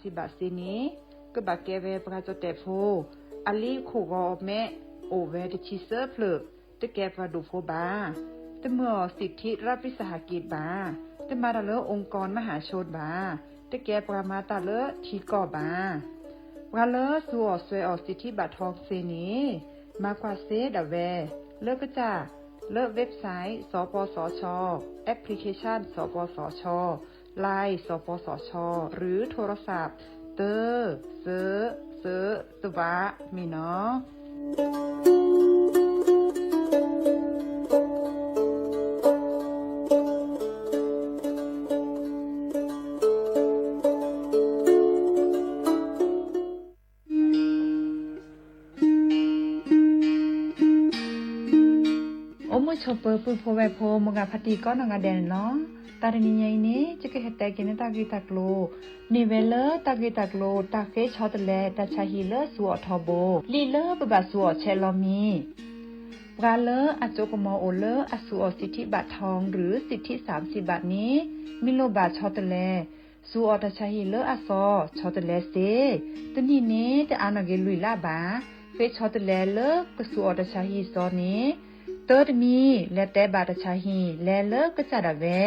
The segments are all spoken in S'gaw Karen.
တၢ်လၢအအိၣ်လၢတၢ်စံးဘၣ်စ့န့ၣ် ကဘၣ်ကဲဝဲပှၤကၠီၣ်တဲၣ်ဖိ အလံာ်ခိၣ်ဂီၤမဲ အိၣ်ဝဲတဆံသၢဖျၢၣ်, တကဲပှၤဒိၣ်ဖိဘၣ်. တမၤအီၤစံးထံရၢပံစဟက့ဘၣ်. တမၤတၢ်လၢ องค์กรมหาชน ဘၣ်. တကဲပှၤမၤတၢ်လၢထံကီၢ်ဘၣ်. ပှၤလၢစူၤအီၣ်စွဲအီၣ်စံးထံဘၣ်ထီကသ့န့ၣ် မၤကွၢ်စ့ဒၣ်ဝဲ လၢကစၢ် လၢ website စီၤပီစီအဆီ, application စီၤပီစီအဆီ, line စီၤပီစီအဆီ, หรือโทรศัพท์ သၢ, သၢ, သၢ, သဝး မ့ၢ်နီၤ. အိၣ်မုာ်ဆိးပၢၤ ပုၢ်ဖိဝဲၢ်ဖိ မိၢ်ဂၤဖါတံၢ်ကိးနီၢ်ဂၤဒဲးန့ၣ်လီၤ. တၢ်တနံၤညါအံၤန့ၣ် ယကဟဲတဲက့ၤန့ၢ်တၢ်ဂ့ၢ်တၢ်ကျိၤ မ့ၢ်ဝဲလၢတၢ်ဂ့ၢ်တၢ်ကျိၤ တၢ်ဃ့ဆီတလဲ တၢ်ဆါဟံၣ်လၢစူၤအီၣ်ထီဘိ လံာ်လၢပဘၣ်စူၤအီၣ်ဆဲးလီၤမံၤ ပှၤလၢအစိကမီၤအိၣ်လၢအစူၤအီၣ်စံးထံဘၣ်ထီ หรือ สิทธิสามสิบบาท န့ၣ် မ့ၢ်လိၣ်ဘၣ်ဆီတလဲ စူၤအီၣ်တၢ်ဆါဟံၣ်လၢအသီ ဆီတလဲစ့, တနံၣ်န့ၣ် တအါနီၢ်က့ၤလွံၢ်လါဘၣ်. ဃ့ဆီတလဲလၢကစူၤအီၣ်တၢ်ဆါဟံၣ်သီန့ၣ် တၢတမံၤ လဲၤတဲဘၣ်တၢ်ဆါဟံၣ် လဲၤလၢကစၢ်ဒၣ်ဝဲ,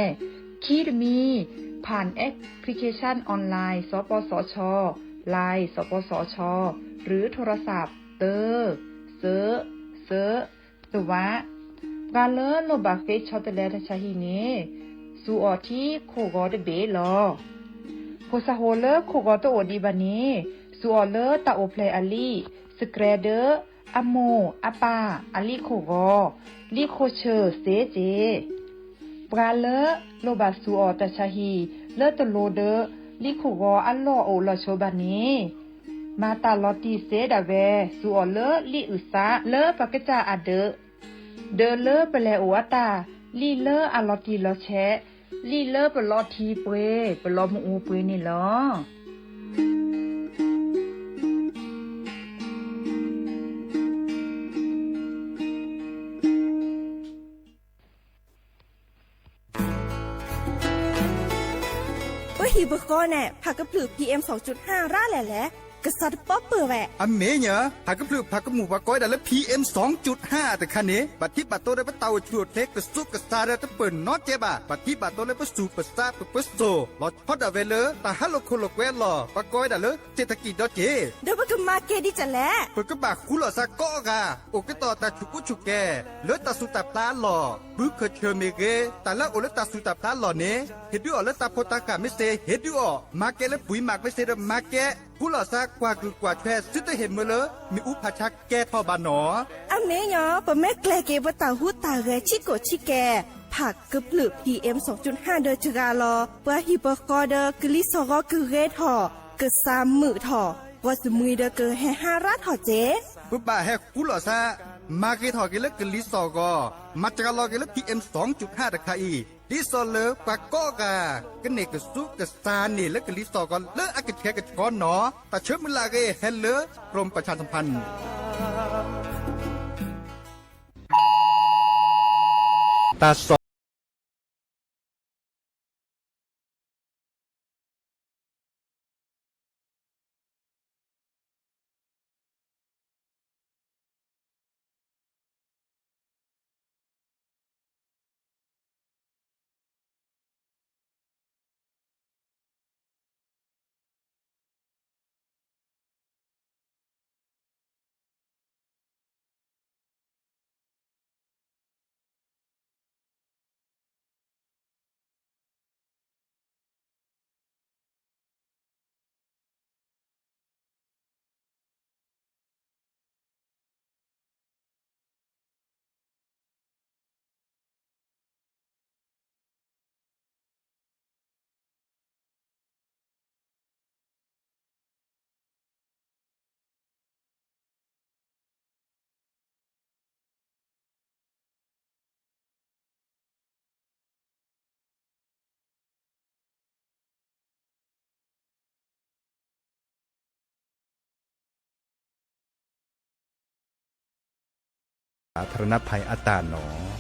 ခံတမံၤ ผ่านแอปพลิเคชันออนไลน์ စီၤပီစီအဆီ, line စီၤပီစီအဆီ, หรือโทรศัพท์ သၢ, သၢ, သၢ, သဝး ပှၤလၢလိၣ်ဘၣ်ဃ့ဆီတလဲတၢ်ဆါဟံၣ်န့ၣ် စူၤအီၣ်ထံခိၣ်ဂီၤတဘ့ၣ်လီၤ. ဖိစၢ်ဖိလၢခိၣ်ဂီၤတအိၣ်ဒံးဘၣ်န့ၣ် စူၤအီၣ်လၢတၢ်အိၣ်ဖျဲၣ်အလံာ် စကြဲဒၢ အမိၢ်အပၢ်အလံာ်ခိၣ်ဂီၤ, လံာ်ခိၣ်ဆၢၣ်စ့က့ၤ ပှၤလၢလိၣ်ဘၣ်စူၤအီၣ်တၢ်ဆါဟံၣ် လၢတလိၤဒီး လံာ်ခိၣ်ဂီၤအလီၢ်အိၣ်လီၤဆိဘၣ်န့ၣ် မၤတၢ်လီၤတံၢ်စ့ဒၣ်ဝဲ စူၤအီၣ်လၢလံာ်အုၣ်သးလၢပကစၢ်အဒၢး, ဒီးလၢပလဲၤအိၣ်အတၢ် လံာ်လၢအလီၤတံၢ်လီၤဆဲး, လံာ်လၢပလီၤထံပှ့ၤ ပလီၤမုၢ်အူပှ့ၤန့ၣ်လီၤ. ပဟံၣ်ပဃီန့ၣ် ဖးကဖျၢၣ် PM စူၤ ရၣ်လဲၣ်လဲၣ်, ကစးတပီၢ်ပၢၢ်ဝဲ. အမ့ၢ်ညါ ဖးကဖျၢၣ်ဖးကမူၣ်ပှၤကိးဝဲဒၣ်လၢ PM စူၤ တခါန့ၣ် ဘၣ်ထံးဘၣ်တိၢ်ဒီးပတၢ်အိၣ်ဆူၣ်အိၣ်ချ့ ကစူးကစၢ်ဒီးတပၢၢ်နီတကဲဘၣ်, ဘၣ်ထံးဘၣ်တိၢ်လၢပစူၣ်ပစးပပစိၤ လီၤဆီဒၣ်ဝဲလၢ တၢ်ဟးလိာ်ခိၣ်လိာ်ကွဲအလီၢ် ပှၤကိးဝဲဒၣ်လၢ เศรษฐกิจ ဒီးက့ၤ ဒီးပကမၤကဲဒ်လဲၣ်. ပကဘၣ်ဃူလိာ်သးကိးဂၤ အိၣ်က့ၤဒီးတၢ်ဆူးပူဆူးကဲ လၢတၢ်ဆူးတၢ်ဖျါအလီၢ်, ဘုခၢၣ်ဆၢၣ်မ့ၢ်ဂ့ၤ, တၢ်လၢအအိၣ်လၢတၢ်ဆူးတၢ်ဖျါအလီၢ်န့ၣ် ဟ့ၣ်ဒုးအီၤလၢတၢ်ဖိတၢ်ဃၢ်မ့ၢ်စ့ ဟ့ၣ်ဒုးအီၤ, မၤကဲလၢပှံၤမးမ့ၢ်စ့ဒီးမၤကဲ, ဃူလိာ်သးကွၢ်ကုၢ်ကွၢ်ထွဲ သုတဟ့ၣ်မၢလၢ မ့ၣ်အူဖးဆါကဲထီၣ်ဘၣ်နီၤ. အမ့ၢ်ညီ ပမ့ၢ်ကျဲၤက့ၤပတၢ်ဟူးတၢ်ဂဲၤဆံးကိာ်ဆံးကဲ, ဖးကဖျၢၣ် PM စူၤ ဒီးစှၤလီၤ, ပှၤဟံၣ်ပဃီဒီးကလံၤစှီၤဂီၤကဂ့ၤထီၣ်, ကစၢ်မုာ်ထီၣ်, ပှၤစမှံၤဒီးကဟဲဟါရၣ်ထီၣ်က့ၤ. ပဘၣ်ဟဲဃူလိာ်သး, မၤဂ့ၤထီၣ်က့ၤလၢကလံၤစှီၤဂီၤ, မၤစှၤလီၤက့ၤလၢ PM စူၤ တခါတခါအံၤ, ဒ်သိးလၢပှၤကိးဂၤ ကန့ၢ်ကစူးကစၢ်န့ၣ်လၢကလံၤစှီၤဂီၤလၢအကဆှဲကဆှီနီၤ. တၢ်ဆၢမုၢ်လၢ်အဂ့ၤ ဟဲလၢ กรมประชาสัมพันธ์ တၢ်စိ สาธารณภัย အတၢ်နီၤ.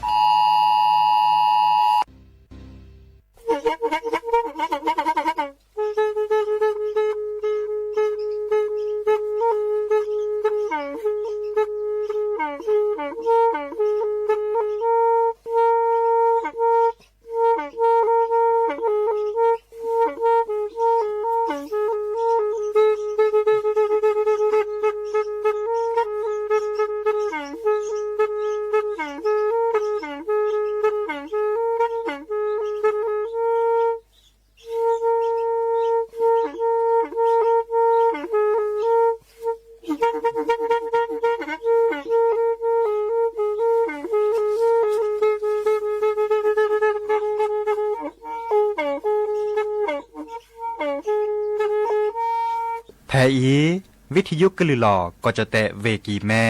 ဖဲအံၤ ဝံထံယိကလုာ်လီၤ ကီၢ်ကၠီၣ်တဲၣ် ဝ့ၢ်ကံၤမဲ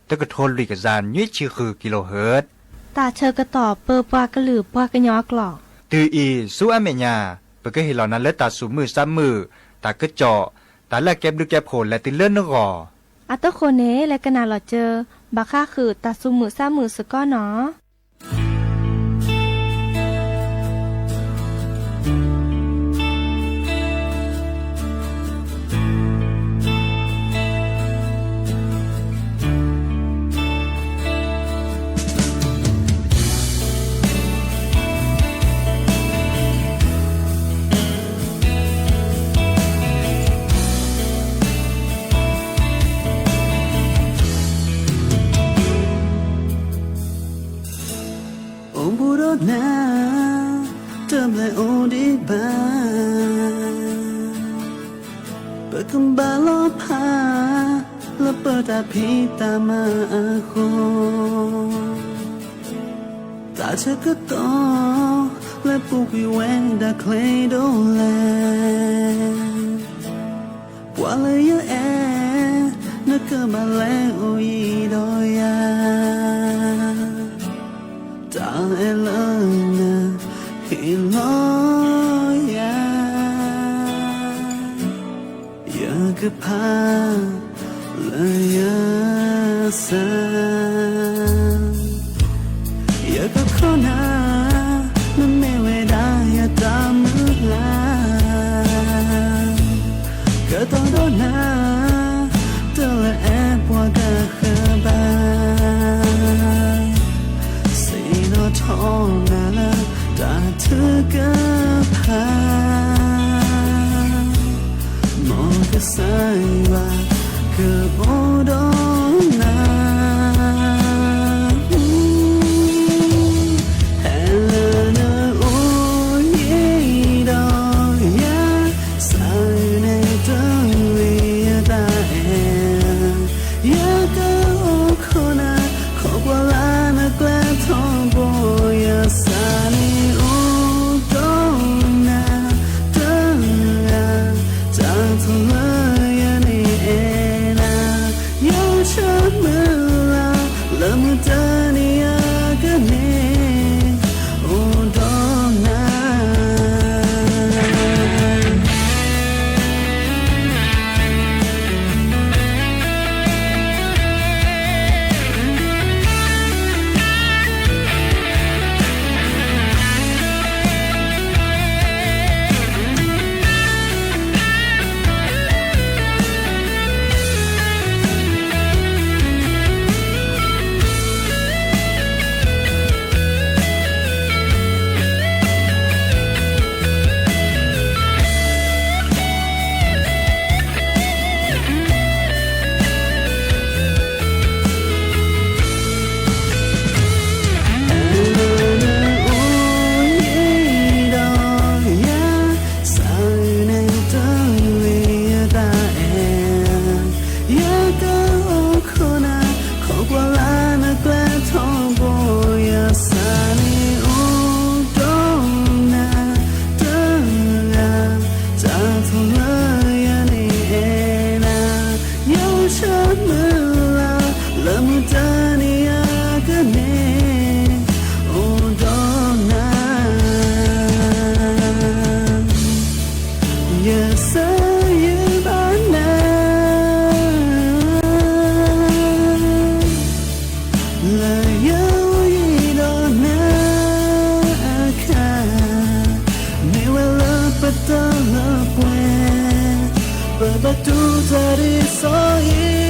တကထိလွံၢ်ကယၤနွံဆံဃု kilohertz, တၢ်ဆၢကတီၢ်ပၢပှၤကလုာ်ပှၤကညီအကျိာ်, တုၤအံၤဆူအမဲာ်ညါ ပကဟ့ၣ်လီၤနၤလၢတၢ်သူၣ်မုာ်သးမုာ်, တၢ်ကစီၣ်, တၢ်လၢအကဲဘျုးကဲဖှိၣ်လဲၤတုၤလၢနဂီၢ်. အတဃိန့ၣ် လဲၤကနၣ်လီၤစၢၤ ဘၣ်ဃးဃုာ်တၢ်သူၣ်မုာ်သးမုာ်စ့ၢ်ကီးနီၤ. အိၣ်ဘူးဒီးနၤ တဘျဲၣ်အိၣ်ဒံးဘၣ်, ပကဘၣ်လီၤဖး လၢပတၢ်ဖံးတၢ်မၤအဃိ, တၢ်ဆၢကတီၢ် လၢပူၤကွံာ်ဝဲဒၣ်ချ့ဒိၣ်လဲၣ်, ပှၤလၢယအဲၣ် နကဘၣ်လဲၤအိၣ်ယံၤဒီးယၤ, တၢ်အဲၣ်လၢနဟ့ၣ်လီၤယၤ, ယကဖးလၢယသး, ယကခိးနၤ နမ့ၢ်ဝဲဒၣ်ယတၢ်မုၢ်လၢ်, ကတီၤဒီးနၤ တလၢအဲၣ်ပှၤကဃၢၤဘၣ်, ဆ့ၣ်နီၤထီၣ်နၤလၢတၢ်ထုကဖၣ်, မ်ကစၢ်ယွၤကအိၣ်ဒီးနၤ, ဖဲလၢနအိၣ်ယံၤဒီးယၤ, စးန့ၣ်တဂ့ၤယတၢ်အဲၣ်, ယကအိၣ်ခိးနၤ ခိးကွၢ်လၢနကျဲထီဘိ, ယစးန့ၣ်အိၣ်ဒီးနၤတဂၤ, တၢ်ထူၣ်လၢယန့ၣ်အဲၣ်နၤ, ယဆၢမုၢ်လၢ် လၢမုၢ်တနံၤအကန့ၣ် အိၣ်ဒီးနၤ.ယကအိၣ်ခိးနၤ ခိးကွၢ်လၢနကျဲထီဘိ, ယစးန့ၣ်အိၣ်ဒီးနၤတဂၤ, တၢ်ထူၣ်လၢယန့ၣ်အဲၣ်နၤ, ယဆၢမုၢ်လၢ် လၢမုၢ်တနံၤအကန့ၣ် အိၣ်ဒီးနၤ. ယစၢ်ယွၤဘၣ်နၤ လၢယအိၣ်ယံၤဒီးနၤအခါ, မ့ၢ်ဝဲလၢပတၢ်လၢပှဲၤ, ပဘၣ်တူၢ်တၢ်ဒ်စီၤအံၤ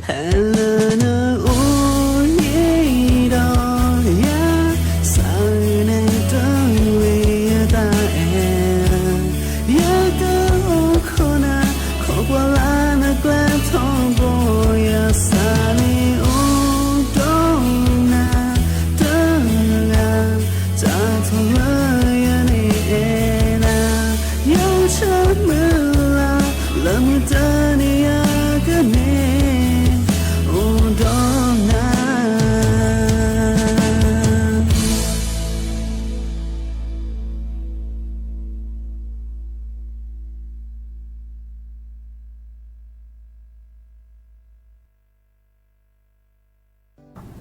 ဖဲလၢနအိၣ်ယံၤဒီးယၤ, စးန့ၣ်တဂ့ၤယတၢ်အဲၣ်, ယကအိၣ်ခိးနၤ ခိးကွၢ်လၢနကျဲထီဘိ, ယစးန့ၣ်အိၣ်ဒီးနၤတဂၤ, တၢ်ထူၣ်လၢ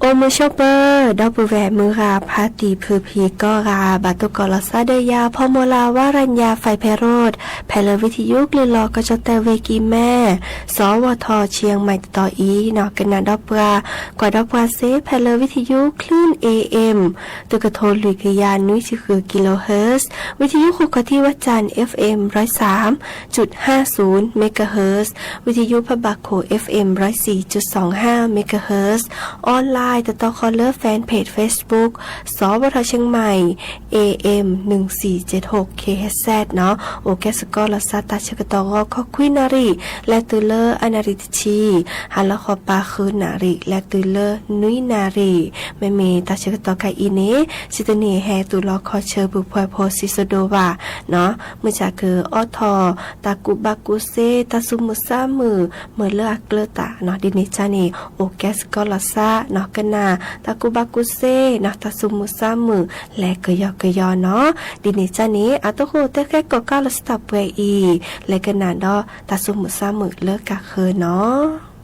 အိၣ်မုာ်ဆိးပၢၤ ဒီပုၢ်ဝဲၢ်မုၢ်ဂၤဖါတံၤဖုဖံးကိးဂၤ ဘၣ်တိၢ်ကီးလီၤသးဒီးယၤ ဖီမီၤလၤဝါရညါ ဖဲးဖဲးရိး ဖဲလၢဝံထယုကလုၢ်လီၤ ကီၢ်ကၠီၣ်တဲၣ်ဝ့ၢ်ကံၢ်မဲ စီၤဝီၤထီၣ် ဆံယဲၢ်မံးတတီၤအံၤနီၤ ကနၣ်ဒီးပှၤ ကွၢ်ဒီးပှၤစ့ ဖဲလၢဝံထယု คลื่น เอเอ็ม တကထိလွံၢ်ကယၤနွံဆံဃု kilohertz ဝံထယုဃုခီၣ်ထံးဝဲၢ်စၣ် เอฟเอ็ม ร้อยสามจุดห้าศูนย์ megahertz ဝံထယုဖးဘၣ်ခိၣ် เอฟเอ็ม ร้อยสี่จุดสองห้า megahertz online တတီၤဃီလၢ fanpage Facebook စီၤဝီၤထီၣ် เชียงใหม่ เอเอ็ม หนึ่งสี่เจ็ดหก เคเอชเอส နီၤ အိၣ်ကဲစ့ၢ်ကီးလီၤသး တၢ်ဆၢကတီၢ်ဂီၤခီခွံနၣ်ရံၣ် လဲၤတုၤလၢအနၣ်ရံၣ်တဆံ, ဟါလီၤဃီၤပၤဃုနၣ်ရံၣ် လဲၤတုၤလၢနွံနၣ်ရံၣ်, မ့မ့ၢ်တၢ်ဆၢကတီၢ်ခဲအံၤန့ၣ် စံးတန့ၢ်ဟဲတုၤလီၤခီဆၢပူၤဖှဲးဖိစံးစိဒိၣ်ဘၣ်နီၤ, မုၢ်ဆါကအီထီၣ် တၢ်ကူၣ်ဘၣ်ကူၣ်စ့ တၢ်သူၣ်မုာ်သးမုာ် မ့ၢ်လၢအကျၢၤတၢ်နီၤ, ဒ်န့ၣ်ကါန့ၣ် အိၣ်ကဲစ့ၢ်ကီးလီၤသးနီၤ, ကနၣ် တၢ်ကူၣ်ဘၣ်ကူၣ်စ့နီၤ, တၢ်သူၣ်မုာ်သးမုာ် လဲၤကယီကယီနီၤ, ဒ်န့ၣ်ကါန့ၣ် အတၢ်ဃိတဲဃဲကီၣ်ကါလီၤစတၢ်ပှဲၤအံၤ လဲၤကနၣ်ဒီးတၢ်သူၣ်မုာ်သးမုာ်လၢကါဃၢၤနီၤ.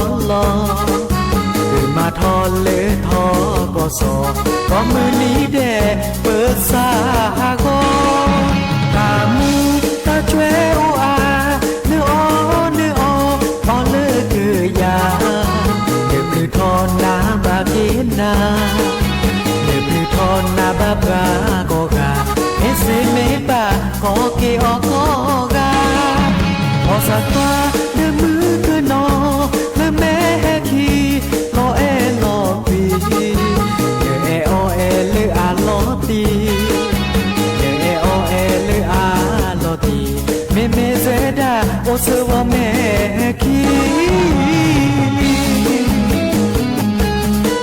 လီၤ. သုမၤထီၣ်လၢထီၣ်ကီၢ်စီၤ, ကိးမုၢ်နံၤဒဲး ပၢဆါဟးဂီၤ, တၢ်မူတၢ်ကွဲအိၣ်အါ, နအီၣ်နအီ, အီၣ်လၢကယၤ, နဘျုးထီၣ်နၤဘၣ်က့ၤနၤ, နဘျုးထီၣ်နၤဘၣ်ပှၤကိးဂၤ, မ့ၢ်စ့မ့ၢ်ဘၣ် ကိးက့ၤအီၤကိးဂၤ ဘီၣ်စၣ်ကွၢ်လၢမုၢ်ကနီၤ, လၢမဲာ်ဟဲခံ, လီၤအဲၣ်လီၤကွံ, ယအဲၣ်အီၤအဲၣ်လၢအလီၤတံၢ်, ယအဲၣ်အီၤအဲၣ်လၢအလီၤတံၢ်, မ့မ့ၢ်စဲဒၣ်အိၣ်ဆၢဝီမဲာ်ခံ ဟဲဟး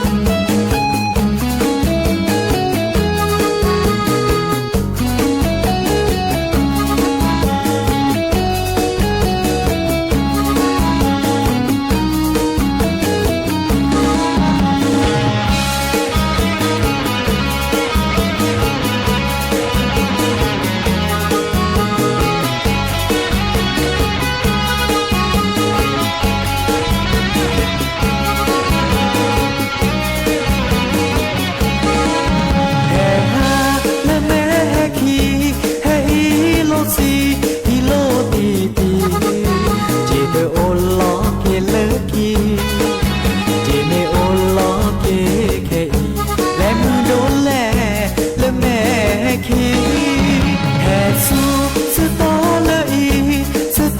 လၢမဲာ်ဟဲခံ, ဟဲဟံးလိာ်ဆံး ဟံးလိာ်တံၢ်တံၢ်, က့ၤတအိၣ်လီၤက့ၤလၢခံ, က့ၤမ့ၢ်အိၣ်လီၤက့ၤခဲအံၤ, လဲၤမုာ်ဒိၣ်လဲၣ်လၢမဲာ်ဟဲခံ, ဟဲဆူစုတီၤလၢအံၤ, စု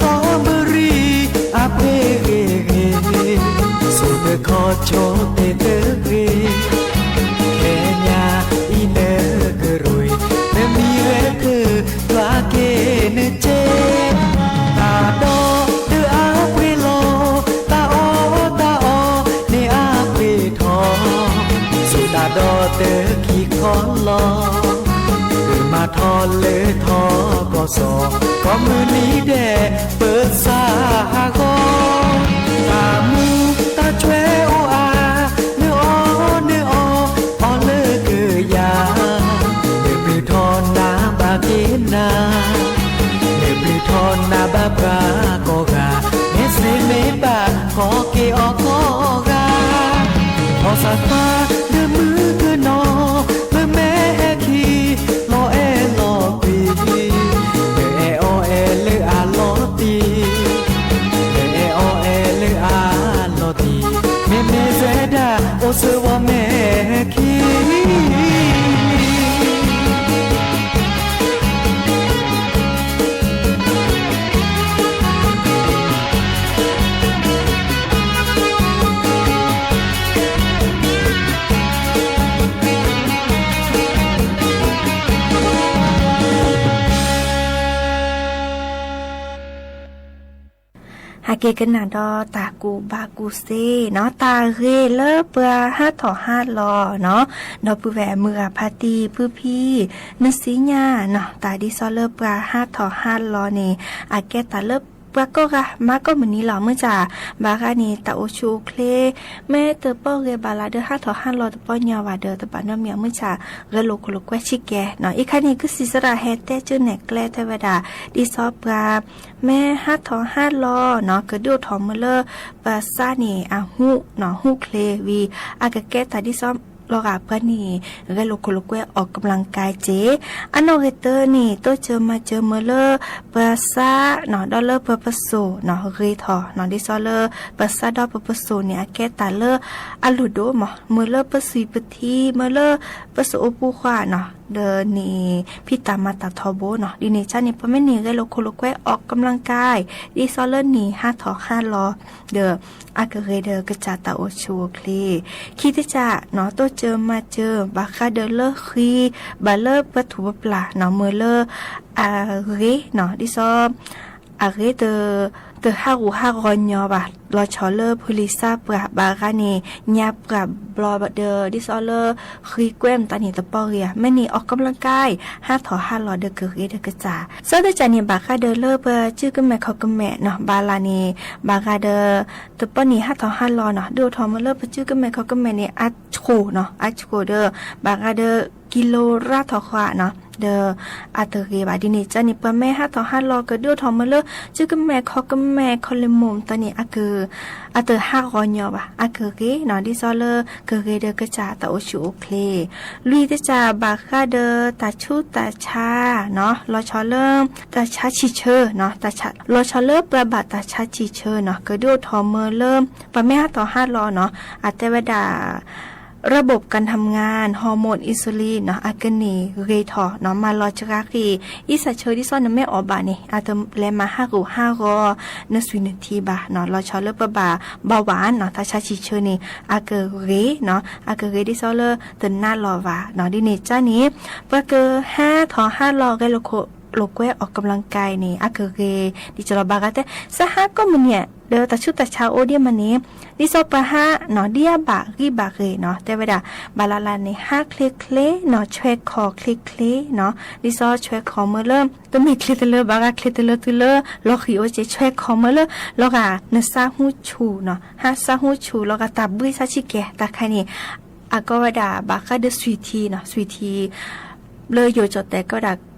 တီၤဘရံၤအပှ့ၤဂ့ၤဂ့ၤ, စိတခီဆိတ့ၢ်တဂ့ၤ, ခဲညါအံၤနကရူၢ်, နမံၤဝဲကယွၤက့ၤနစ့, တၢ်ဒီးဒုးအါပှ့ၤလီၤ, တၢ်အီၣ်တၢ်အီန့ၣ်အါပှ့ၤထီၣ်, စိတၢ်ဒီးတခံခီလီၤ, သုမၤထီၣ်လၢထီၣ်ကီၢ်စီၤ, ကိးမုၢ်နံၤဒဲး ပၢဆါဟးဂီၤ, တၢ်မူတၢ်ကွဲအိၣ်အါ, နအီၣ်နအီ, အီၣ်လၢကယၤ, နဘျုးထီၣ်နၤဘၣ်က့ၤနၤ, နဘျုးထီၣ်နၤဘၣ်ပှၤကိးဂၤ, မ့ၢ်စ့မ့ၢ်ဘၣ်ကိးက့ၤအီၤကိးဂၤ, ဘီၣ်စၣ်ကွၢ်လၢမုၢ်ကနီၤ, လၢမဲာ်ဟဲခံ, လီၤအဲၣ်လီၤကွံ, နအဲၣ်အီၤအဲၣ်လၢအလီၤတံၢ်, နအဲၣ်အီၤအဲၣ်လၢအလီၤတံၢ်, မ့မ့ၢ်စဲဒၣ်အိၣ်ဆၢဝီမဲာ်ခံ ဟဲက့ၤကနၣ်ဒီးတၢ်ကူၣ်ဘၣ်ကူၣ်သ့နီၤ, တၢ်ဂ့ၤလၢပှၤဟးထီၣ်ဟးလီၤနီၤ, ဒီပုၢ်ဝဲၢ်မုၢ်ဂၤဖါတံၢ်ဖုဖံ, နသ့ၣ်ညါနီၤ, တၢ်ဒ်သိးလၢပှၤဟးထီၣ်ဟးလီၤန့ၣ် အကဲတၢ်လၢပှၤကိးဂၤမၤကိးမုၢ်နံၤလီၤ. မုၢ်ဆၣ် ဘၣ်ဃးန့ၣ် တၢ်အိၣ်ဆူၣ်အိၣ်ချ့ မ့ၢ်တပီၢ်ဂ့ၤဘၣ်လၢဒုးဟးထီၣ်ဟးလီၤတပီၢ်ညီဘၣ်ဒီး တဘၣ်နီတမံၤ မုၢ်ဆၣ် ဂဲၤလိာ်ခိၣ်လိာ်ကွဲဆံးကဲနီၤ. အံၤခါန့ၣ် ကစံးစရၣ်ဟဲတဲကၠိနဲၣ်ကျဲထဲဝဲဒၣ် ဒ်သိးပှၤ မ့ၢ်ဟးထီၣ်ဟးလီၤနီၤ ကဒုးအိၣ်ထီၣ်မုၢ်လၢ ပှၤစးန့ၣ် အဟူးနီၤ ဟူးချ့ဝံၤ အကကဲတၢ်ဒ်သိးလီၤဂာ်ပှၤန့ၣ် ဂဲၤလိာ်ခိၣ်လိာ်ကွဲ ออกกำลังกาย က့ၢ်. အနီၢ်ဂ့ၤတၢန့ၣ် တိစၢၤမၤစၢၤမုၢ်လၢ ပှၤစးနီၤ ဒီးလၢပှၤပစိာ်နီၤ ဂ့ၤထီၣ်နီၤ ဒ်သိးလၢ ပှၤစးဒီးပှၤပစိာ်န့ၣ် အကဲတၢ်လၢ အလိၣ်ဒိၣ်မး မုၢ်လၢပသွံၣ်ပထံ မုၢ်လၢပစိာ်အိၣ်ပူၤဃာ်နီၤ ဒီးန့ၣ် ဖံးတၢ်မၤတၢ်ထီဘိနီၤ ဒ်န့ၣ်ဆၣ်န့ၣ် ပမ့ၢ်န့ၢ်ဂဲၤလိာ်ခိၣ်လိာ်ကွဲ ออกกำลังกาย ဒ်သိးလၢန့ၣ်ဟးထီၣ်ဟးလီၤ ဒီး အကဂ့ၤဒီးကစၢ်တၢ်အိၣ်ဆူၣ်အိၣ်ချ့ ခံတကၢ်နီၤ တိစၢၤမၤစၢၤ ဘၣ်ဃးဒီးလၢဃံ ဘၣ်လၢပှၤထူၣ်ပပျၢ်နီၤ မုၢ်လၢ အဂ့ၤနီၤ ဒ်သိး အဂ့ၤ တဟးဂူာ်ဟးဂီၤညီဘၣ် လီၤဆီလၢဖိလံၤစါပှၢ် ဘၣ်ဃးန့ၣ် ညါပှၢ်ဘျီဒီး ဒ်သိးလၢ ဃံကွဲမတၤန့ၣ်တပီၢ်ဂ့ၤဧါ မ့ၢ်န့ၢ် ออกกำลังกาย ဟးထီၣ်ဟးလီၤဒီးကဂ့ၤဒီးကစၢ် သီတကၢ်န့ၣ် ဘၣ်ဃးဒီးလၢပစုကမဲာ်ခီၣ်ကမဲာ်နီၤ ဘၣ်လၢန့ၣ် ဘၣ်ဃးဒီး တပီၢ်န့ၣ်ဟးထီၣ်ဟးလီၤနီၤ ဒုးအိၣ်ထီၣ်မုၢ်လၢပစုကမဲာ်ခီၣ်ကမဲာ်န့ၣ် အဆိၣ်နီၤ အဆိၣ်ဒီး ဘၣ်ဃးဒီး ကံလိရၣ်ထီၣ်ဃာ်နီၤ ဒီးအတဂ့ၤဘၣ်. ဒ်န့ၣ်ကန့ၣ် ပှၤမ့ၢ်ဟးထီၣ်ဟးလီၤကဒုးအိၣ်ထီၣ်မၢလၢ စုကမဲၣ်ခီၣ်ကမဲၣ်ခီၣ်လ့ၣ်မိၢ်မတၤန့ၣ် အက အတဟးဂီၤညီဘၣ်, အကဂ့ၤနီၤ. ဒ်သိးလၢကဂ့ၤဒီးကစၢ်တၢ်အိၣ်ဆူၣ်အိၣ်ချ့, လွံၢ်တစၢ်ဘၣ်ဃးဒီးတၢ်ဆူးတၢ်ဆါနီၤ, လီၤဆီလၢ တၢ်ဆါဆံၣ်ဆၢနီၤ, လီၤဆီလၢပှၤဘၣ်တၢ်ဆါဆံၣ်ဆၢနီၤ ကဒုးအိၣ်ထီၣ်မၢလၢ ပှၤမ့ၢ်ဟးထီၣ်ဟးလီၤနီၤ အတဲဝဲဒၣ် ระบบการทำงาน ฮอร์โมน อินซูลินနီၤ အကန့ၢ်ဂ့ၤထီၣ်နီၤ, မၤလီၤစှၤဃံး, အံသၣ်ဆၢဒ်သိးနမ့ၢ်အီၣ်ဘၣ်န့ၣ် အတလဲၤမၤဟးဂူာ်ဟးဂီၤ နသွံၣ်နထံဘၣ်နီၤ. လီၤဆီလၢပဘၣ် เบาหวานနီၤ တၢ်ဆါဆံၣ်ဆၢန့ၣ် အကဂ့ၤနီၤ, အကဂ့ၤဒ်သိးလၢတနါလီၤဘၣ်နီၤ. ဒ်န့ၣ်ကန့ၣ် ပှၤကဟးထီၣ်ဟးလီၤဂဲၤလိာ်ခိၣ်လိာ်ကွဲ ออกกำลังกายန့ၣ် အကဂ့ၤ ဒ်သိးလီၤဘၣ်ဂၤတဲ စးဟးကိးမုၢ်နံၤ ဒီးတၢ်ဆူးတၢ်ဆါအိၣ်ဒ်မးန့ၣ် ဒ်သိးပှၤဟးနီၤ ဒ်အဘၣ်ဂံၢ်ဘၣ်ဂ့ၤနီၤ တဲဝဲဒၣ် ဘၣ်လၢ်လၢ်န့ၣ် ဟးချ့ချ့နီၤ ဆွဲခီၣ်ချ့ချ့နီၤ, ဒ်သိးဆွဲခီၣ်မၢလၢ တမ့ၢ်ချ့တလၢဘၣ်ဂၤ ချ့တလၢတုၤလၢလီၤဃံၤအိၣ်က့ၤ ဆွဲခီၣ်မၢလၢ လီၤဂာ်နဆါဟူဆူၣ်နီၤ, ဟးဆါဟူဆူၣ် လီၤဂာ်တၢ်ဘှံးဆါဆံးကဲၤ တၢ်ခါန့ၣ် အကိးဝဲဒၣ်ဘၣ်ဃးဒီးသွံၣ်ထံနီၤ, သွံၣ်ထံ လၢယိၤကၠီၣ်တဲာ်ကိးဝဲဒၣ်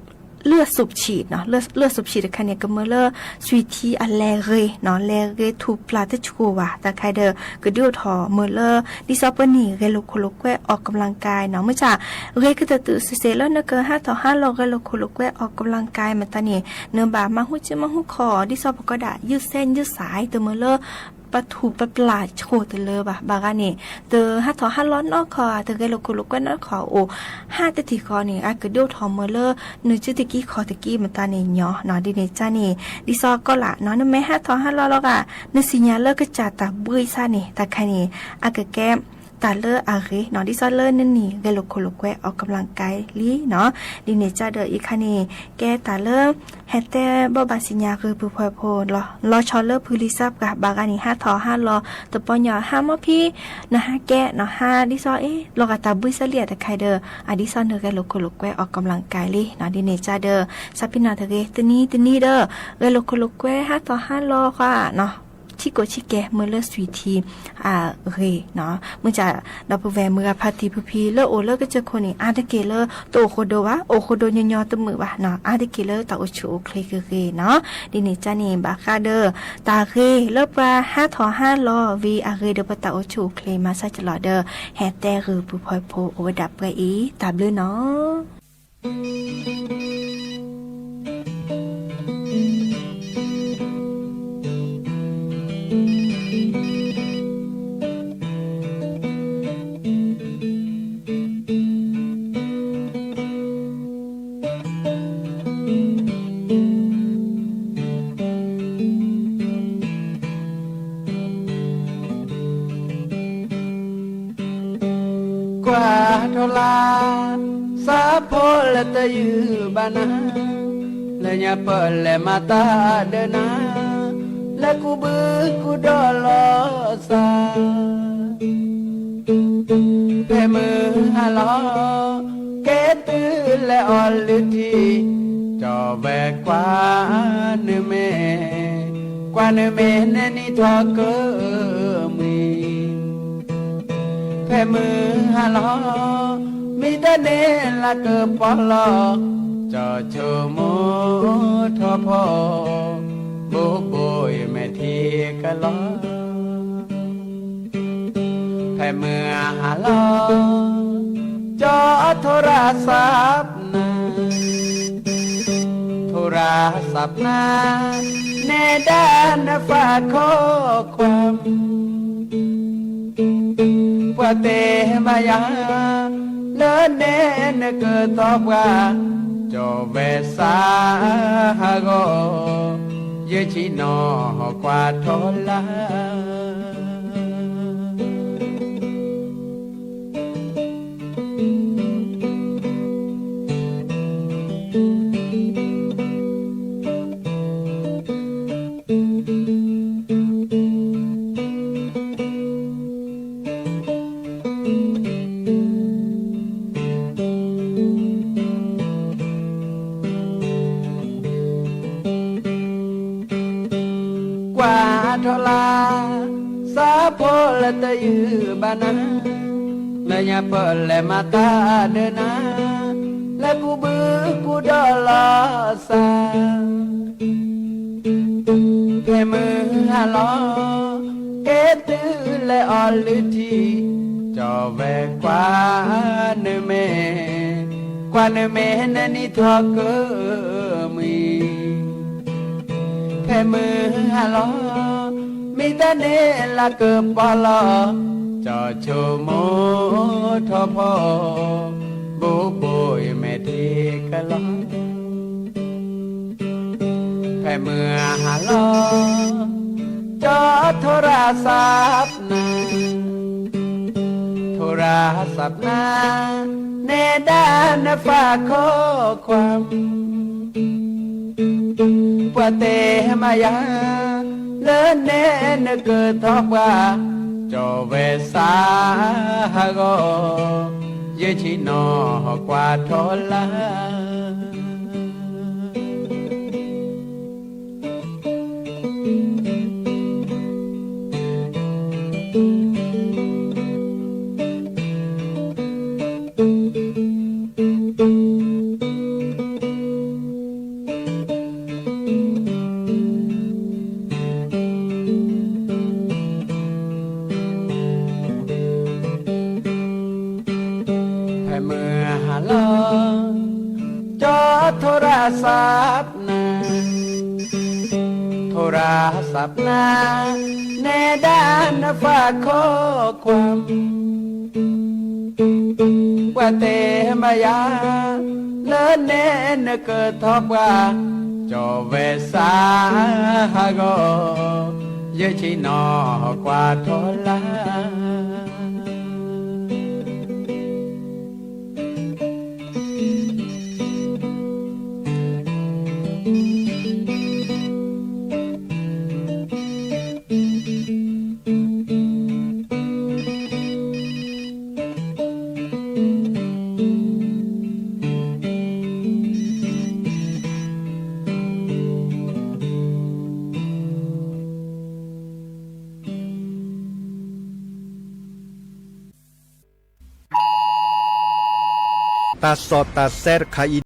လၢအစူးဆံးနီၤ, လၢအစူးဆံးတခါန့ၣ် ကမၢလၢ သွံၣ်ထံအလဲၤဂ့ၤနီၤ, လဲၤဂ့ၤထူၣ်ပျၢ်တဆူၣ်ဘၣ် တၢ်ခါဒီး ကဒုးအိၣ်ထီၣ်မၢလၢ ဒ်သိးပန့ၢ်ဂဲၤလိာ်ခိၣ်လိာ်ကွဲ ออกกำลังกายနီၤ, မ့ၢ်ဆၣ် ဂ့ၤကတၢၢ်တုၤစ့ၢ်စ့ၢ်လၢနကဟးထီၣ်ဟးလီၤဂဲၤလိာ်ခိၣ်လိာ်ကွဲ ออกกำลังกายမတၤန့ၣ် နဘၣ်မၤဟူစုမၤဟူခီၣ် ဒ်သိးပကိးဒၣ် ยืดเส้นยืดสาย တမၢလၢ ပထူၣ်ပပျၢ်ဆူၣ်တလၢဘၣ်, ဘၣ်ဂၤန့ၣ် တဟးထီၣ်ဟးလီၤနီၢ်ခီၣ် တဂဲၤလိာ်ခိၣ်လိာ်ကွဲနီၢ်ခီၣ်အိၣ် ဟးတထံၣ်ဃီန့ၣ် အကဒုးအိၣ်ထီၣ်မၢလၢ နစုတကံခီၣ်တကံမတၤန့ၣ်ညီနီၤ, ဒ်န့ၣ်ကန့ၣ် ဒ်သိးကီးလၢ်နီၤ နမ့ၢ်ဟးထီၣ်ဟးလီၤလီၤဂာ် နသ့ၣ်ညါလၢကစၢ်တၢ်ဘှံးဆါန့ၣ် တၢ်ခါန့ၣ် အကကဲ တၢ်လၢအဂ့ၤနီၤ, ဒ်သိးလၢနန့ၢ်ဂဲၤလိာ်ခိၣ်လိာ်ကွဲ ออกกำลังกายလံနီၤ, ဒ်န့ၣ်ကဒီးအံၤခါန့ၣ် ကဲတၢ်လၢ ဟဲတဲဘိးဘၣ်သ့ၣ်ညါဂ့ၤပုၢ်ဖှိၣ်ဖိ လီၤဆီလၢဖုလံာ်သးပှၢ် ဘၣ်ဂၤန့ၣ် ဟးထီၣ်ဟးလီၤ တပီညီ ဟးမီဖံ နဟးကဲနီၤ ဟးဒ်သိးအ့ၣ် လီၤဂာ်တၢ်ဘှံးဆါလံအတခါဒီး အဒ်သိးနဂဲၤလိာ်ခိၣ်လိာ်ကွဲ ออกกำลังกายလံနီၤ, ဒ်န့ၣ်ကဒီး သးပ့ၤနီၣ်တဂ့ၤ တနံၤတနံၤဒီး ဂဲၤလိာ်ခိၣ်လိာ်ကွဲဟးထီၣ်ဟးလီၤဃီနီၤ ဆံးကိၣ်ဆံးကဲၤမၢလၢသွံၣ်ထံ အဂ့ၤနီၤ, မ့ၢ်ဒ် ဒီပုၢ်ဝဲၢ်မုၢ်ဂၤဖါတံၢ်ဖုဖံလၢအိၣ်လၢကစၢၢ်ခိၣ်န့ၣ် အါတက့ၢ်လၢတအိၣ်ဃိဒိဘၣ်, အိၣ်ဃိဒိညီညီတမုာ်ဘၣ်နီၤ, အါတက့ၢ်လၢတၢ်အိၣ်ဆူၣ်အိၣ်ချ့ကဂ့ၤနီၤ, ဒ်န့ၣ်ကန့ၣ် ဘၣ်ဃးဒီး တၢ်ဂ့ၤလၢပှၤဟးထီၣ်ဟးလီၤဝံၤအဂ့ၤဒီးပတၢ်အိၣ်ဆူၣ်အိၣ်ချ့ မၤဆါကလီၤဒီး ဟဲတဲဂ့ၤပုၢ်ဖှိၣ်ဖိအိၣ်ဝဲဒၣ်ပှဲၤအံၤ တၢ်ဘျုးနီၤ. ကွၢ်ထီၣ်လၢ် စးဖိလၢတယုၢ်ဘၣ်နၤ, လၢညါပလဲၤမၤတၢ်ဒီးနၤ, လၢကူဘုကူဒီလီၤစၢ် ဖဲမုၢ်ဟါလီၤ ကဲတုၤလဲၤအီၣ်လုၢ်ထံ, ကၠီဝဲကွၢ်နမ့ၢ်, ကွၢ်နမ့ၢ်နဲနံၣ်ထီၣ်ကမှံၤ, ဖဲမုၢ်ဟါလီၤ မ့ၢ်တၢ်န့ၣ်လၢကပီၤလီၤ, ကၠီဆိကမိၣ်ထီၣ်ဖီ, ဘိဘိအံၤမဲာ်ထံကလီၤ ဖဲမုၢ်ဟါလီၤ ကၠီထိရစပ်နၤ, ထိရစပ်နၤ, နဲဒၣ်နဖးခီခွါ, ပှၤတဲမၤယၤ လၢနဲနကတီၢ်ပှၤ, ကၠီဝဲစးဟးဂီၤ, ယဆံးနီၣ်ကွၢ်ထီၣ်လၢ် ကွၢ်ထီၣ်လၢ် စးဖိလၢတယုၢ်ဘၣ်နၤ, လၢညါပလဲၤမၤတၢ်ဒီးနၤ, လၢကူဘု သး ဖဲမုၢ်ဟါလီၤ ကဲသုလဲၤအီၣ်လုၢ်ထံ, ကၠီဝဲကွၢ်နမဲာ်, ကွၢ်နမဲာ်နနံၣ်ထီၣ်ကမှံ, ဖဲမုၢ်ဟါလီၤ မ့ၢ်တၢ်န့ၣ်လၢကပီၤလီၤ, ကၠီဆိကမိၣ်ထီၣ်ဖီ, ဘိဘိအံၤမဲာ်ထံကလီၤ. ဖဲမုၢ်ဟါလီၤ ကၠီထိရသးနၤ, ထိရသးနၤ, နဲဒၣ်နဖးခိၣ်ခွါ ပှၤတဲမၤယၤ လၢနဲနကထီၣ်ပှၤ, ကၠီဝဲစးဟးဂီၤ, ယဆ့ၣ်နီၤကွၢ်ထီၣ်လၢ ဖဲမုၢ်ဟါလီၤ ကၠီထိရသးနၤ, ထိရသးနၤ, နဲဒၣ်နဖးခိၣ်ခွါ ပှၤတဲမၤယၤ လၢနဲနကထီၣ်ပှၤ, ကၠီဝဲစးဟးဂီၤ, ယဆ့ၣ်နီၤကွၢ်ထီၣ်လၢ တၢ်စီၣ်တၢ်ဆဲးတခါအံ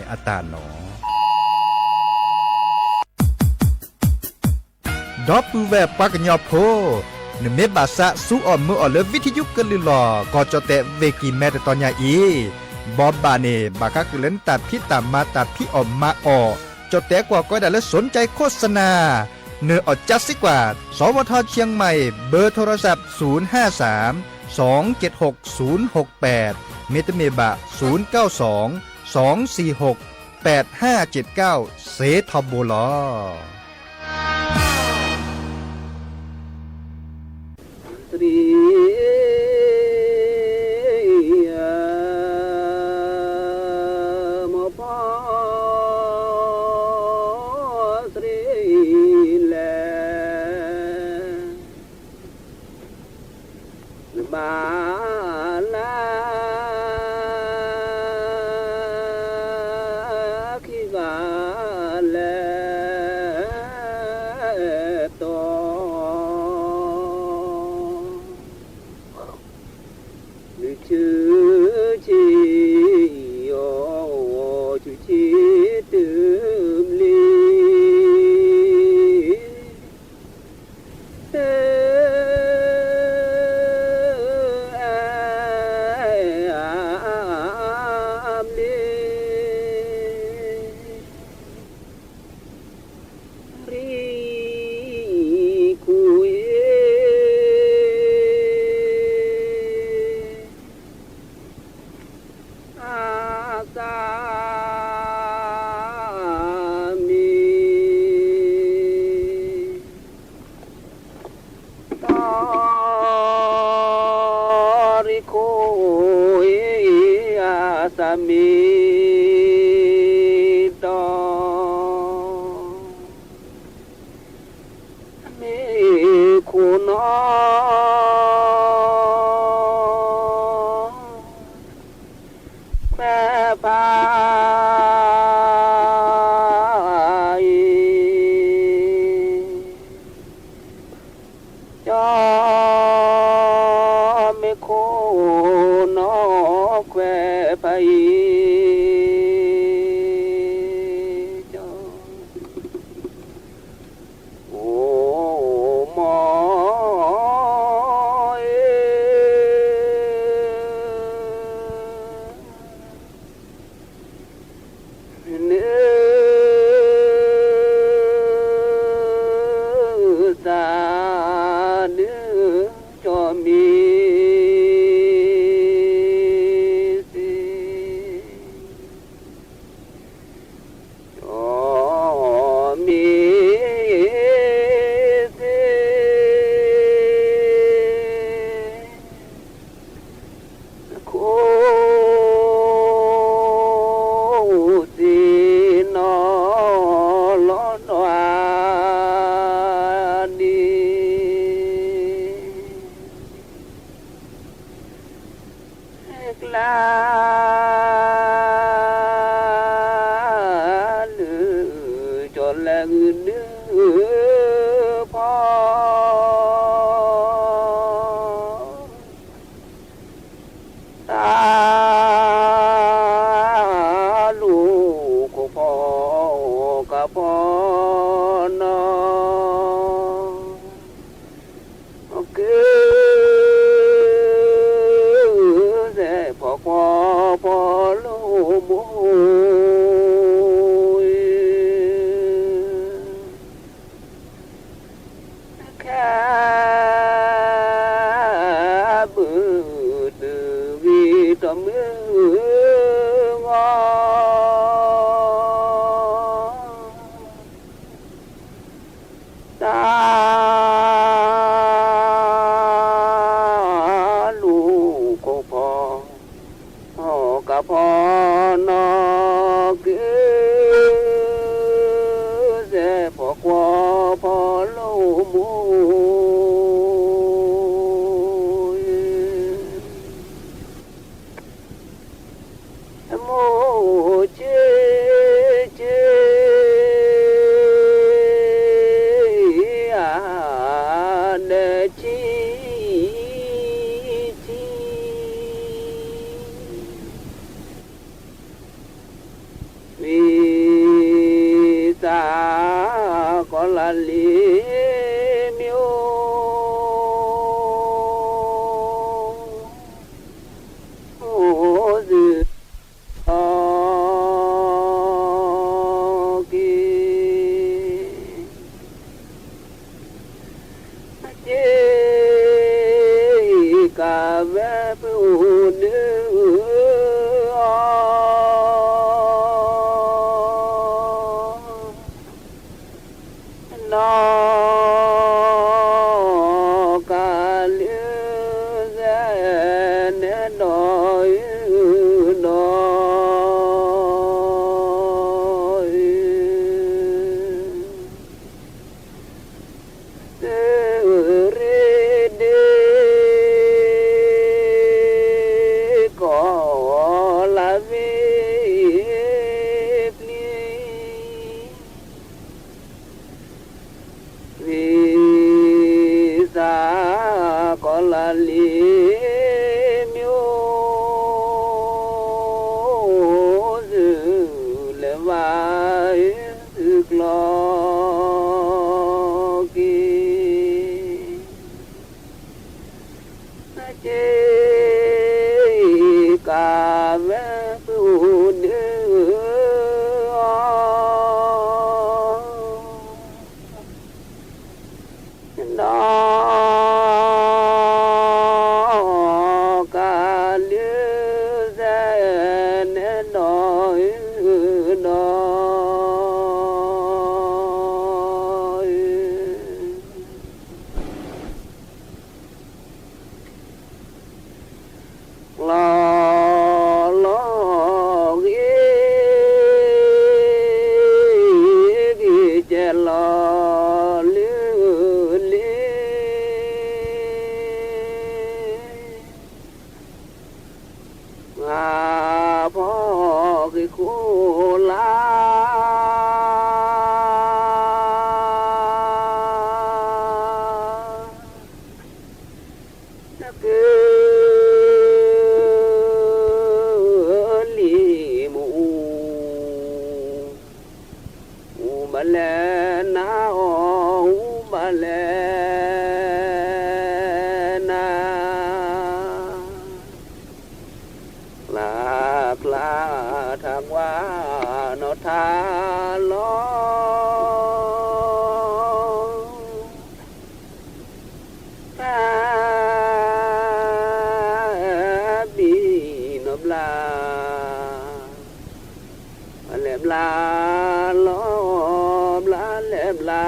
ၤ အတၢ်နီၤ ဒီပုၢ်ဝဲၢ်ပှၤကညီဖိ, နမ့ၢ်ဘၣ်သးစူၤအီၣ်မုာ်အီၣ်လၢ ဝံထယုကလုၢ်လီၤ. ကီၢ်ကၠီၣ်တဲၣ် ဝ့ၢ်ကံၢ်မဲ တတီၤညါအံၤ, ဘီဘၣ်န့ၣ် ဘၣ်ဃးဃုာ်လၢနတၢ်ဖံးတၢ်မၤ တၢ်ဖံးအီၣ်မၤအီၣ်, ကၠီၣ်တဲၣ်ကွၢ်ကီဒၣ်လၢ စူၣ်ကၠဲးခိၣ်စနၢ်, နအီၣ်ကၠါစ့ကွၢ်, သဝထ เชียงใหม่, เบอร์โทรศัพท์ ศูนย์ห้าสาม สองเจ็ดหก ศูนย์หกแปด မ့တမ့ၢ်ဘၣ် ศูนย์เก้าสอง สองสี่หก แปดห้าเจ็ดเก้า စ့ထီဘိလီၤ. နဘၣ်လၢ ခံဂၤလဲၤတီၤ လဲၤဂုာ်ဒုးဖီ တၢ်လူၤခိၣ်ဖီကဖီနီၤ က့ၤစဲးဖီကွီဖီလိၣ်မိၢ် ခဲဘုးတုၤဂ့ၤတမုၢ်ဂီၤ တၢ်လူၤခိၣ်ဖီ ကဖီနီၤ က့ၤ စဲးဖီကွီဖီလိၣ်မိၢ် မိၢ်က့ၤက့ၤ အါဒဲးကံကံ ဝံသးကီၤလၤလံၤမ့ၢ်အိၣ် အိၣ်သုလီၤက့ၤ က့ၤကးဝဲပအိၣ်ဒုးအီၤ နီၢ်ကးလၢစဲးနဲဒီးအုၣ်ဒီးအုၣ် သုးရ့ဒ့ကီၤလၤဝ့ၢ်ပျံၤ ဝံသးကီၤလၤလံၤမ့ၢ်အိၣ် သုးလဲၤဝါအုၣ်သုးကျီၤက့ၤ က့ၤကးဝဲပအိၣ်ဒုးအီၤ နီၢ်ကးလၢစဲးနဲဒီးအုၣ်ဒီးအုၣ် လီၤလီၤဂ့ၤဂ့ၤ က့ၤကဲလီၤလၢလ့ ငါဖီၣ်က့ၤခိၣ်လၢ နကလံၤမူ အူဘၣ်လဲၣ်နၤအီၤ အူဘၣ်လဲၣ်နၤ လၢ်ကျါထးကွၢ်နီၢ်ထးလီၤ တၢ်ဘံၣ်နီၢ်ဘျါ ဘျါလဲၣ်ဘျါလီၤ ဘျါလဲၣ်ဘျါ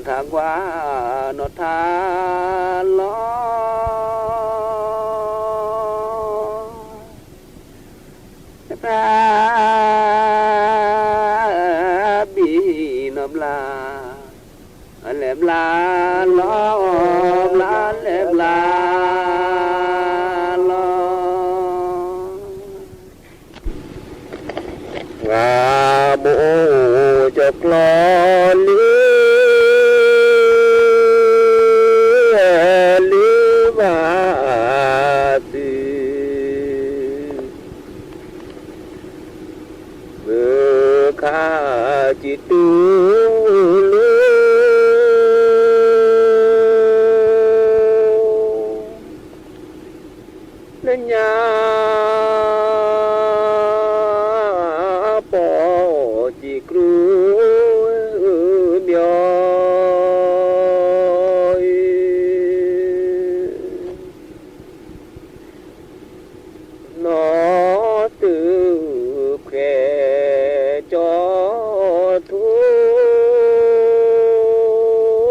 ထါကွၢ်နီၢ်ထါလီၤ ဖဲဘံၣ်နီၢ်ဘျါ လဲၤဘျါလီၤ ဘျါလဲၤဘျါလီၤ ပှၤဘိၣ်ကၠီၤကျီလၢ လၢဘၣ်သု မုၢ်ခါစံးတူၢ်လိာ် လၢညါပီၢ်စံးကြူမၠီၤအံၤ နီၢ်တုၤဖှဲးကၠီထူ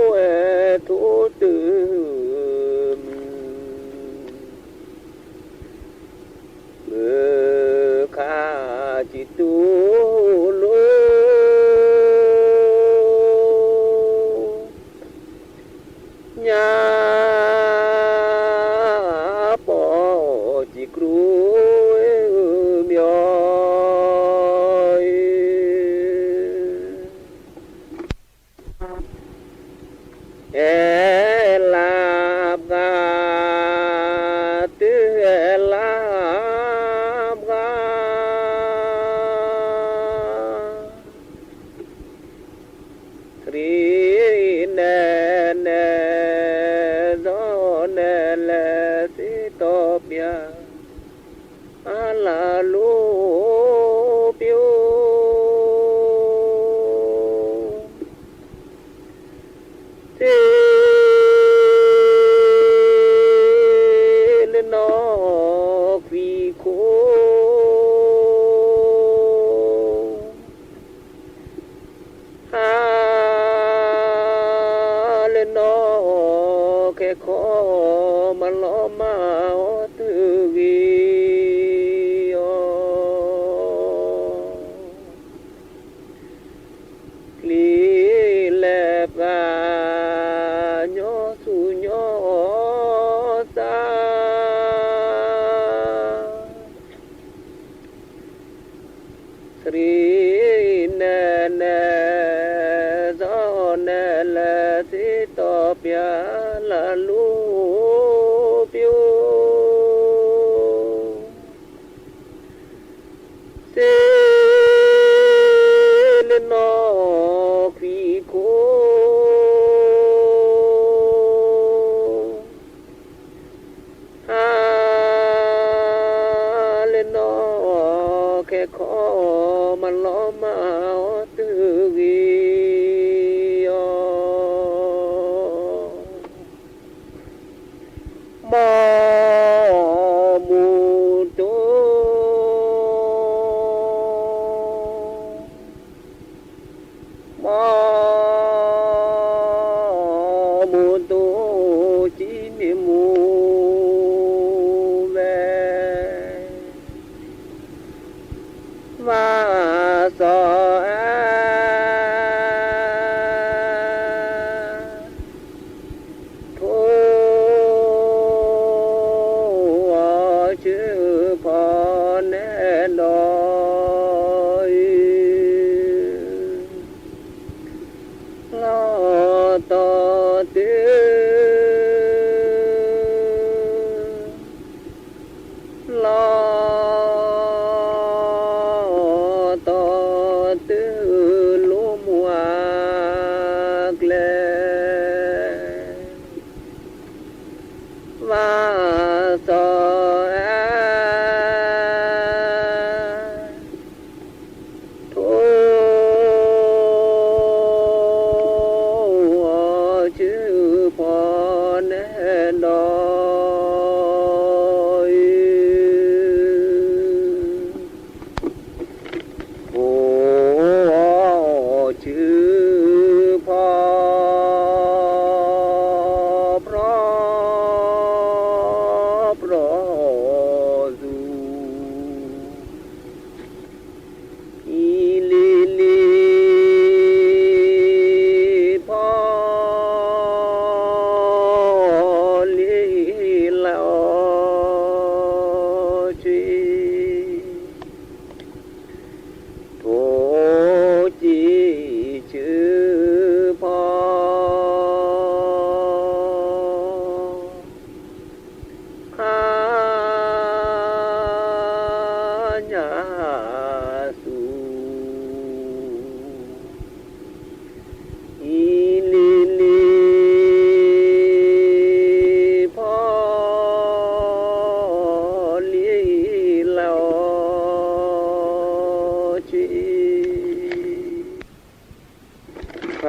အဲထူတုၤမုၢ် မုၢ်ခါစံးတူၢ်လိာ် ညါပီၢ်စံးကြူမၠီၤအံၤ အဲလၢပှၤ တုၤအဲလၢပှၤ သရံးနဲနဲ စီၤနဲလဲၤစံးတီၢ်ပျၢ် အလၢလိၤပျိ စ့လၢနီၢ်ခွံခိၣ် ဟါလၢနီၢ်ခဲခီ မၤလီၤမၢ်အီၤတဂ့ၤအီၤ ချံလဲၤပှၤ ညီသူၣ်ညီသး သရံးနဲနဲ စီၤနဲလဲၤစံးတီၢ်ပျၢ် လၢလိၤပျိ စ့လၢနီၢ်ခွံခိၣ် ဟါလၢနီၢ်ခဲခီ မၤလီၤမၢ်အီၤတဂ့ၤအီၤ မီၢ်မူတိ မီၢ်မူတိ ကံမ့ၢ်မူဝဲ မၤစီၤအၤ ထိၣ်အီၤဆူဖီနဲၣ်ဒီး လီၤတီၤတုၤ လီၤတီၤတုၤလီၤမူအကျဲ မၤစီၤအၤ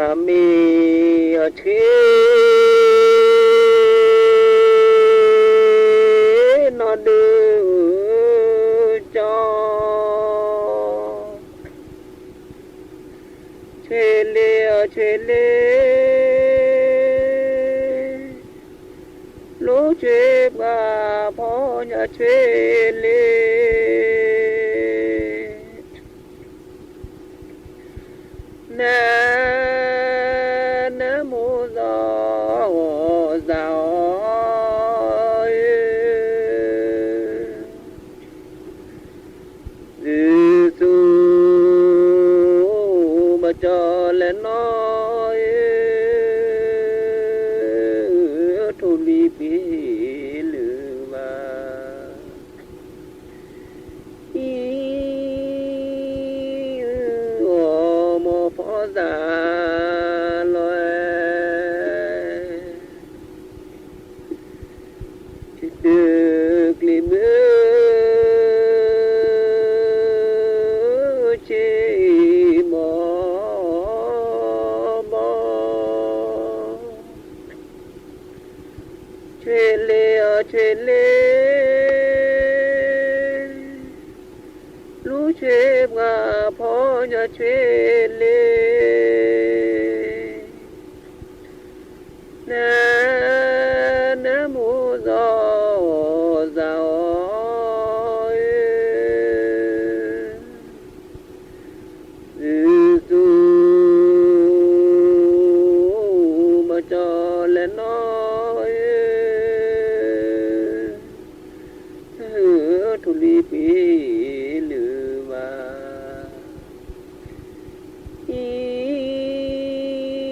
မ့ၢ်အီၤဆှ့ နီၢ်ဒုးကၠီ, ဆှ့လ့အီၤဆှ့လ့, လူၤဆှ့ပှၤဖီညါဆှ့လ့ န နမိၢ်ဒီးစၢ်အီၤ သုသူ ဘၣ်ကၠီလဲၤနီၢ်အံၤ ထိၣ်လွံၢ်ပ့ၤလုၢ်ဘၣ် အံၤ အုၣ်အီၤ မိၢ်ဖီစၢ်လီၤ ဆံးတုၤကျ့မုၢ် ဆံးမီၢ်မီၢ် ဆှ့လ့အီၤဆှ့လ့, လူၤဆှ့ပှၤဖီညါဆှ့လ့ န နမိၢ်ဒီးစၢ်အီၤ သုသူ ဘၣ်ကၠီလဲၤနီၢ်အံၤ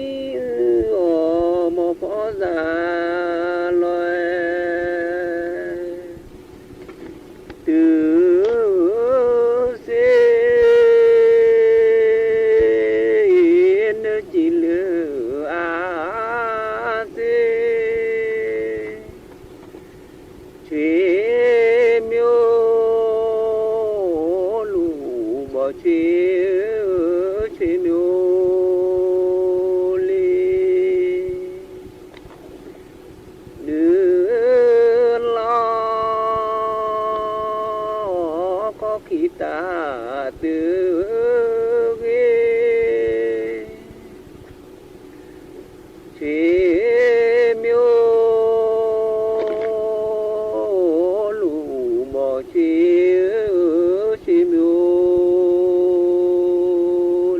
ထိၣ်လွံၢ်ပ့ၤလုၢ်ဘၣ် အံၤ အုၣ်အီၤ မိၢ်ဖီစၢ်လီၤ တုၤ စ့ နစံးလၢအသ့ ဆွေမျိုး လူၤဘီၣ်ဆွေ ဆွေမျိုး လံ နုၤလီၤ ခီၣ်ခံတၢ်သုးဂ့ၤ ဆွေမျိုး လူၤဘီၣ်ဆွေ ဆွေမျိုး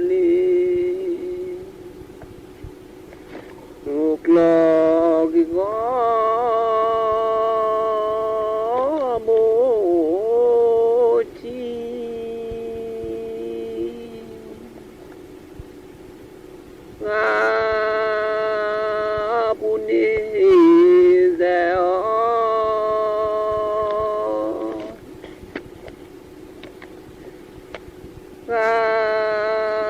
လံ ကျီၢ်ဂ့ၢ်ဂီၢ် မိၢ်ထံ ဂၤပူၤန့ၣ်စဲးအီၤ ဂၤ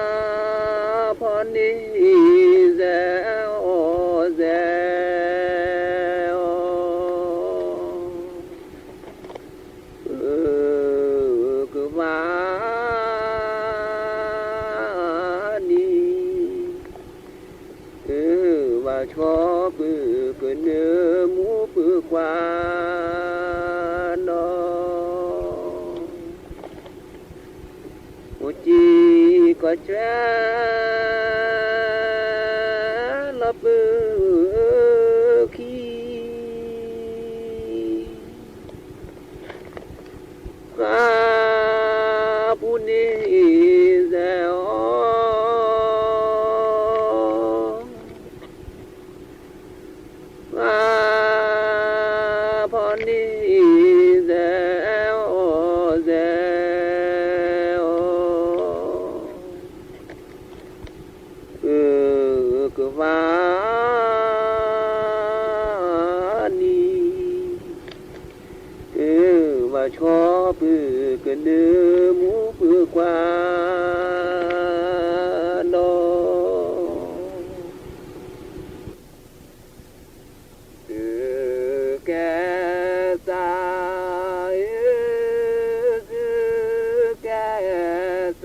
ဖီန့ၣ် စဲးအီၤ စဲးအီၤ ကဘၣ်န့ၣ် ဘၣ်ဆိးပုၢ်ကနၢ မူပုၢ်ကွၢ်ဒီး အိၣ်ကံကီၢ်ဆၢ လီၤပုၢ်ခံ ဂၤပူၤန့ၣ်စဲးအီၤ ဂၤဖီန့ၣ်စဲးအီၤ စဲးအီၤ ကဘၣ်န့ၣ် ဘၣ်ဆိးပုၢ်ကနၢ မူပုၢ်ကွၢ်ဒီး သုကဲသးဧၢ, သုကဲသး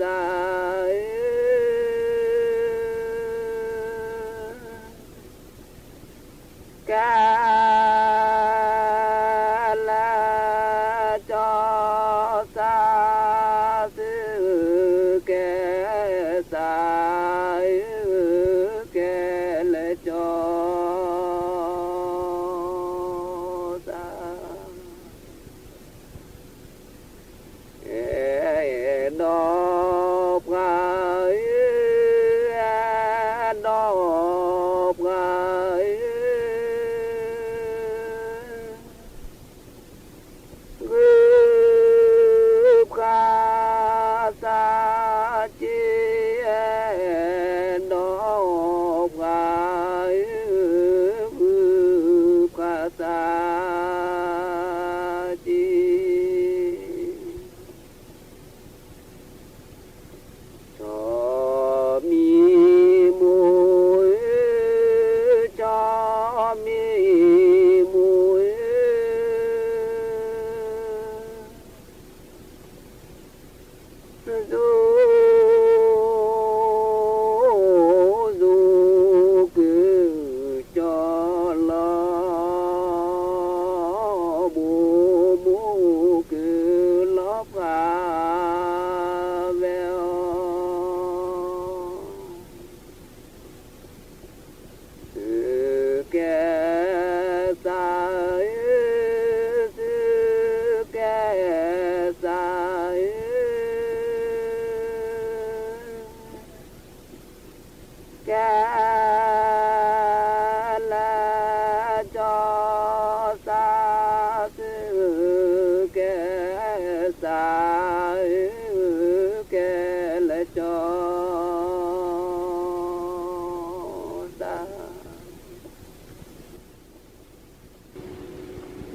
ဧၢ စူၤစူၤကုၢ်ကၠီလီၤ, ဘူးဘူးကုၢ်လီၤပှၤဝဲအီၤ, သုကဲသးဧၢ, သုကဲသးဧၢ ကဲလဲၣ်ကၠီသး, သုကဲသးဧၢ, ကဲလဲၣ်ကၠီသး.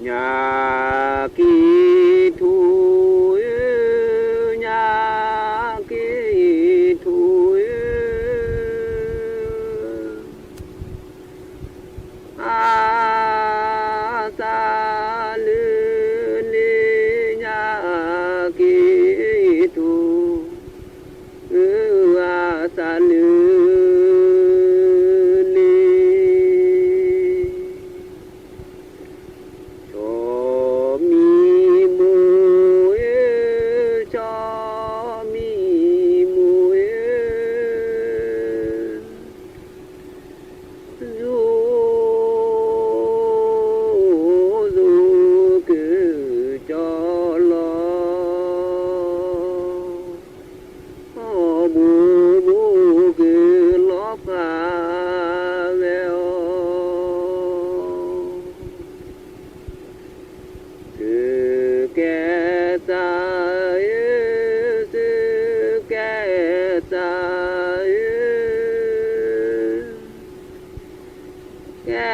ညၣ်ကံၢ်ထူဧၢ, ညၣ်ကံၢ်ထူဧၢ, အသးလုၢ်လံၤ ညၣ်ကံၢ်ထူ အသးလုၢ်လံၤ, ဆီမံၤမိၢ်ဧၢ, ဆီမံၤမိၢ်ဧၢ, စူၤစူၤကုၢ်ကၠီလီၤ, ဘူးဘူးကုၢ်လီၤပှၤဝဲအီၤ, သုကဲသးဧၢ, သုကဲသးဧၢ, ကဲ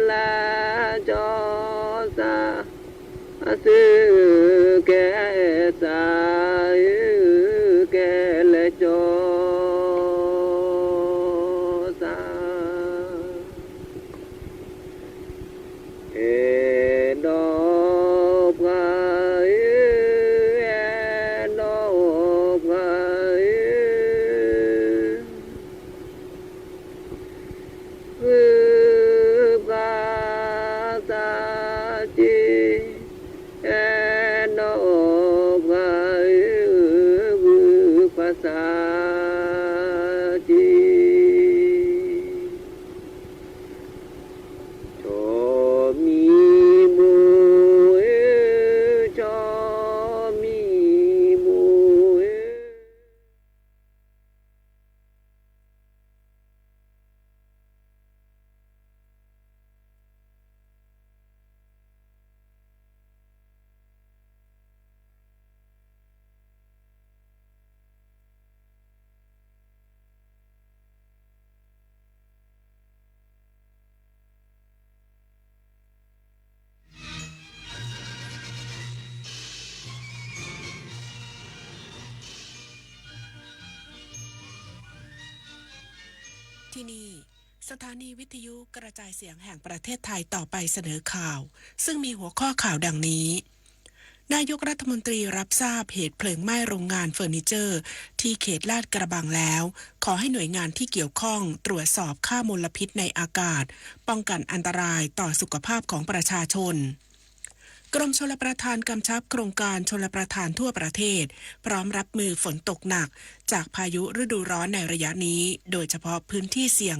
လဲၣ်ကၠီသး, သုကဲသးဧၢ, ကဲလဲၣ်ကၠီသး. အဲၣ်ဒိးပှၤဧၢ, အဲၣ်ဒိးပှၤဧၢ, ဂုာ်ပှၤသးစ့, အဲၣ်ဒိးပှၤဧၢ, ဂုာ်ပှၤသးစ့. ဆီမံၤမိၢ်ဧၢ, ဆီမံၤမိၢ်ဧၢ. ที่นี่ สถานีวิทยุกระจายเสียงแห่งประเทศไทย ต่อไปเสนอข่าว ซึ่งมีหัวข้อข่าวดังนี้ นายกรัฐมนตรีรับทราบเหตุเพลิงไหม้โรงงานเฟอร์นิเจอร์ที่เขตลาดกระบังแล้ว ขอให้หน่วยงานที่เกี่ยวข้องตรวจสอบค่ามลพิษในอากาศ ป้องกันอันตรายต่อสุขภาพของประชาชน กรมชลประทานกำชับโครงการชลประทานทั่วประเทศ พร้อมรับมือฝนตกหนักจากพายุฤดูร้อนในระยะนี้ โดยเฉพาะพื้นที่เสี่ยง